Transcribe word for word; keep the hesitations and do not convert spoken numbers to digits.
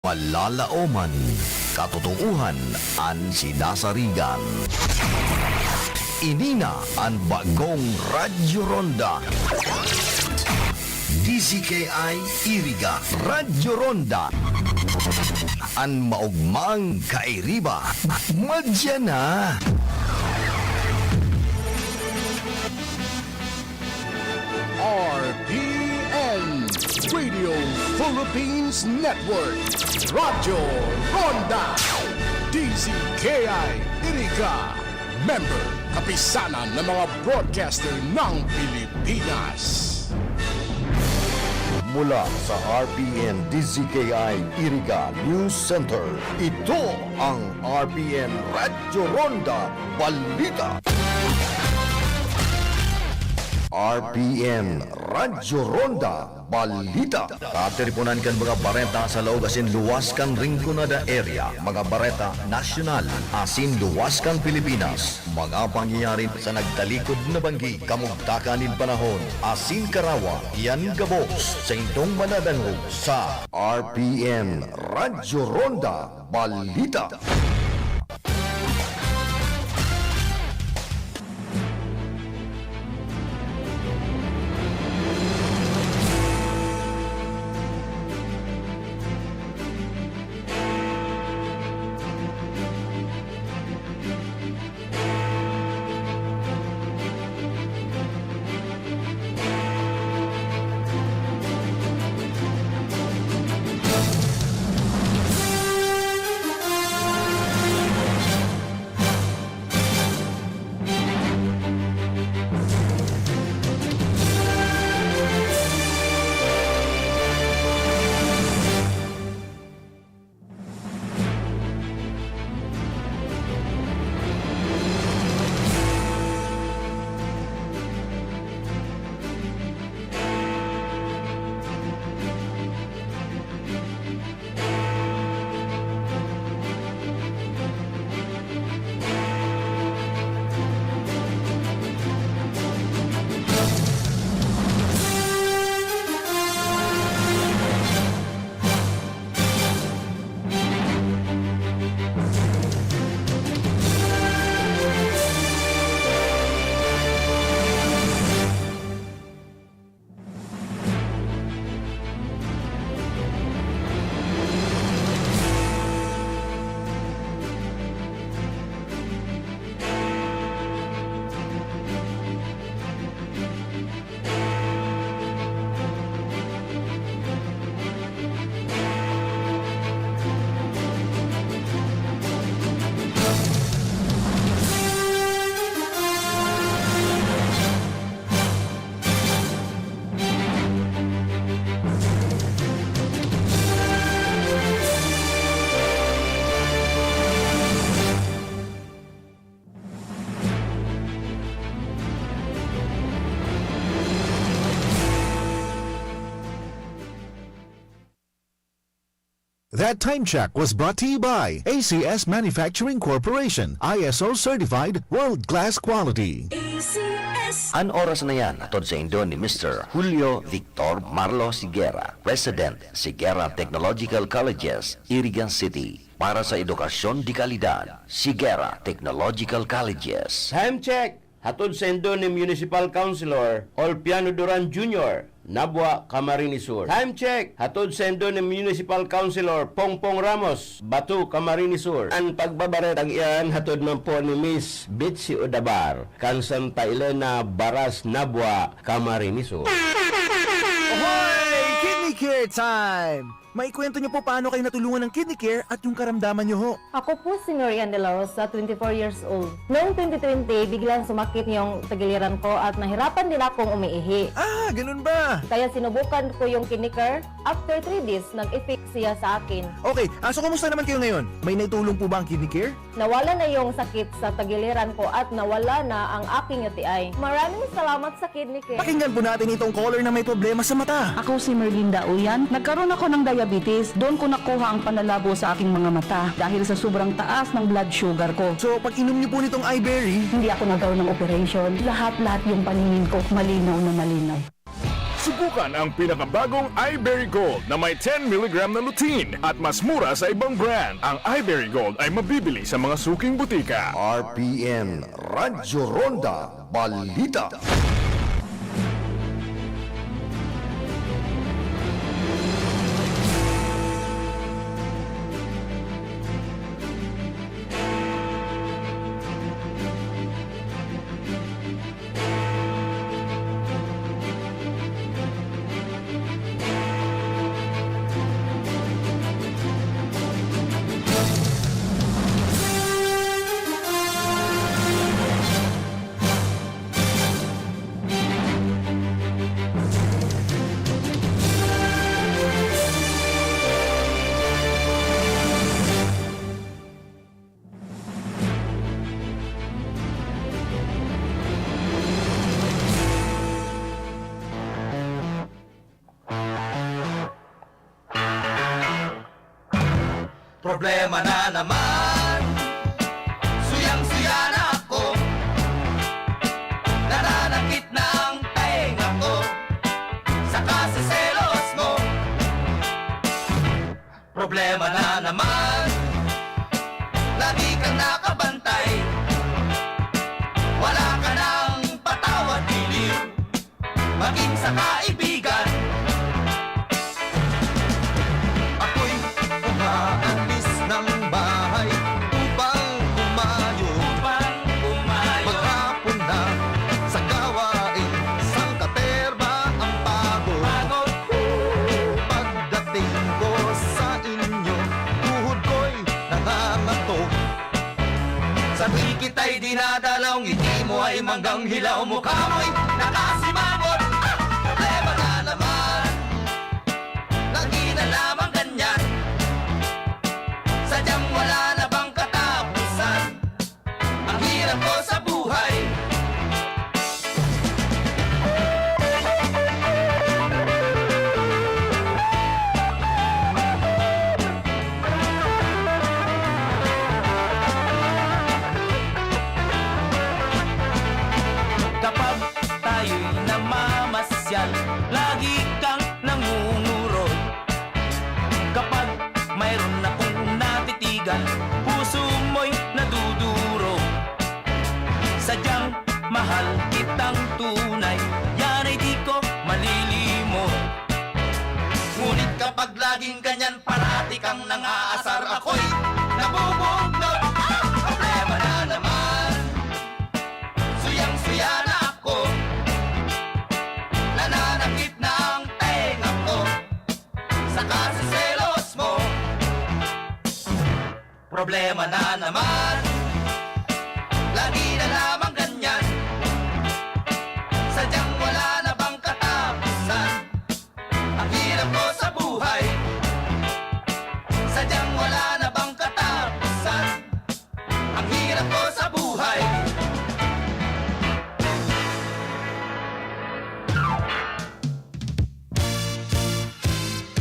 Malalaoman, katotoohan an sinasarigan. Ini na an bagong Radyo Ronda. D Z K I Iriga, Radyo Ronda. An maogmang kairiba, madya na. R P N, Radio Philippines Network, Radyo Ronda, D Z K I Iriga, member, Kapisanan ng mga Broadcaster ng Pilipinas. Mula sa R P N D Z K I Iriga News Center, ito ang R P N Radyo Ronda Balita. R P N Radyo Ronda Balita. Katiriponan kan mga bareta sa laog asin luwas kan Rinconada area, mga bareta nasyonal asin luwas kan Pilipinas, mga pangyayari sa nagtalikod na banggi, kamugtakan nin panahon, asin karawa, yan gabos sa indong madadangog sa R P N Radyo Ronda Balita. That time check was brought to you by A C S Manufacturing Corporation, I S O certified, world-class quality. A C S. An oras na yan, hatod saindo ni Mister Julio Victor Marlo Sigera, President, Sigera Technological Colleges, Iriga City. Para sa edukasyon de kalidad, Sigera Technological Colleges. Time check! Hatod saindo ni Municipal Councilor Olpiano Duran Junior, Nabua, Camarines Sur. Time check! Hatod saindo ni Municipal Councilor Pongpong Ramos, Bato, Camarines Sur. An pagbabareta iyan hatod man po ni Miss Betsy Odabar, kan Santa Elena, Baras, Nabua, Camarines Sur. Hoy! Kidney Care Time! Maikwento niyo po paano kayo natulungan ng Kidney Care at yung karamdaman niyo ho. Ako po si Marian De La Rosa, twenty-four years old. Noong twenty twenty, biglang sumakit yung tagiliran ko at nahirapan din akong umiihi. Ah, ganun ba? Kaya sinubukan ko yung Kidney Care. After three days, nag-effect siya sa akin. Okay, ah, so kumusta naman kayo ngayon? May naitulong po ba ang Kidney Care? Nawala na yung sakit sa tagiliran ko at nawala na ang aking U T I. Maraming salamat sa Kidney Care. Pakinggan po natin itong caller na may problema sa mata. Ako si Merlinda Uyan. Nagkaroon ako ng diabetes. Doon ko nakuha ang panlalabo sa aking mga mata dahil sa sobrang taas ng blood sugar ko. So, pag inom niyo po nitong iBerry, hindi ako nagkaroon ng operation. Lahat-lahat yung paningin ko, malinaw na malinaw. Subukan ang pinakabagong Iberry Gold na may ten milligram na lutein at mas mura sa ibang brand. Ang Iberry Gold ay mabibili sa mga suking butika. R P N Radyo Ronda Balita. Problema na naman, suyang-suya na ako, nananakit na ang tenga ko sa kaseselos mo. Problema na naman, lagi kang nakabantay, wala ka nang patawad, giliw, maging sa kaibigan. Ako'y umaalis ng bahay upang umayo, upang umayo. Maghapon na sa gawain, sangkaterba ang pagod. Pagod. Pagdating ko sa inyo, tuhod ko'y nangangatok. Sa tuwing kita'y dinadalaw, ngiti mo ay manggang hilaw, mukha mo'y nakasimabot. Ah! Problema na naman, lagi na lamang ganyan. Sadyang wala na bang katapusan ang hirap ko sa buhay? Kapag tayo'y namamasyal, lagi kang nangungurot. Kapag mayroon akong natitigan, puso mo'y nadudurog. Sadyang mahal kitang tunay, yan ay di ko malilimot. Ngunit kapag laging ganyan, parati kang nangaasar, ako'y nabubunot. Ah! Problema na naman, suyang-suya na ako, nananakit na ang tenga ko sa kaseselos mo. Problema na naman, lagi na lamang